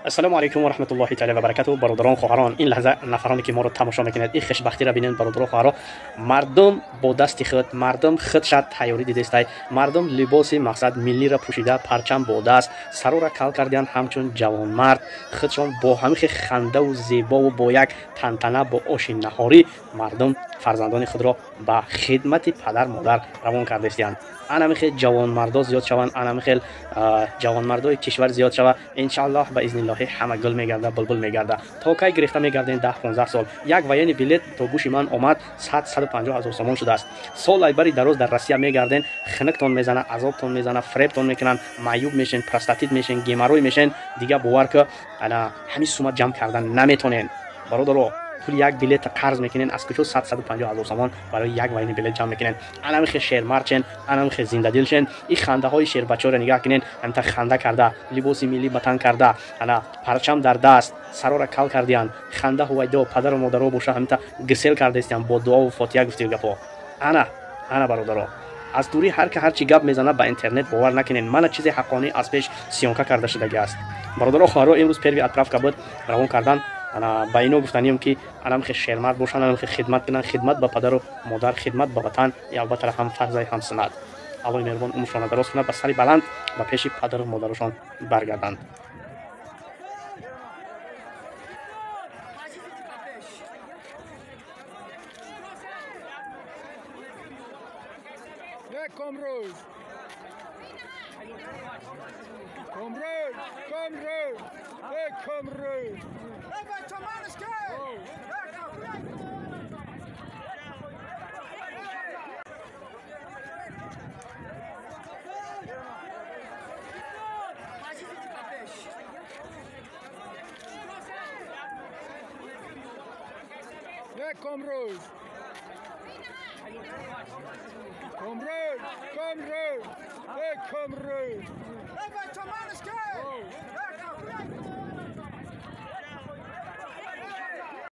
Ассалому алайкум ва раҳматуллоҳи таъала ва баракатуҳ. Бародарон, хоҳарон, ин лаҳза нафароне ки моро тамошо мекунед, ин хушбахтиро бинед, бародарон, хоҳаро. Мардум бо дасти худ, мардум худша тайёрӣ дидестай, мардум либоси мақсад миллиро пӯшида, парчам бо даст, сарора кал кардиянд, ҳамчун ҷавонмард худшон бо ҳамихе хандаву зебову бо як тантана, бо оши наҳорӣ мардум фарзандони худро ба хидмати падар модар равон кардастиянд. Анамихел ҷавонмардо зиёд шаванд, анамихел ҷавонмардои кишвар зиёд шава, иншааллоҳ ба изниллоҳи ҳама гул мегарда, булбул мегарда. То кай гирифта мегардем 10-15 сол? Як военный билет то гӯши ман омад 100-150 ҳазор сомон шудааст. Сол айбари дароз дар Россия мегарден, хиниктон мезана, азобтон мезана, фребтон мекунанд, маъюб мешен, простатит мешен, геморрой мешен. Дига бовар ки ана ҳамин сума ҷамъ кардан наметонен. Бародаро, пули як билета қарз мекунен, аз куҷо 100-150 ҳазор сомон барои як военный билет ҷамъ мекунен? Анамихе шермардшен, анамихе зиндадилшен. Ин хандаҳои шербачаро нигаҳ кунен, ҳамта ханда карда, либоси миллӣ ба тан карда, ана парчам дар даст, сарора кал кардиянд, ханда ҳувайдо, падару модаро боша ҳамта гисел кардастиянд, бо дуову фотиҳа гуфтию гапо. Ана ана бародаро, аз дурӣ ҳар ки ҳарчи гап мезанад ба интернет бовар накунен. Мана чизе ҳаққонӣ аз пеш съёмка карда шудагӣ аст. Бародаро, хоҳаро, имрӯз первый отправка буд равон кардан. Ана ба ино гуфтанием ки анамхе шермард бошанд, анамхе хидмат кунанд, хидмат ба падару модар, хидмат ба ватан, и албатта ҳам фарзай, ҳам суннат. Аллоҳи меҳрубон умршонро дароз кунад, ба сари баланд ба пеши падару модарашон баргарданд. Comrade, comrade, hey comrade. Hey comrade. Comrade, comrade, hey comrade.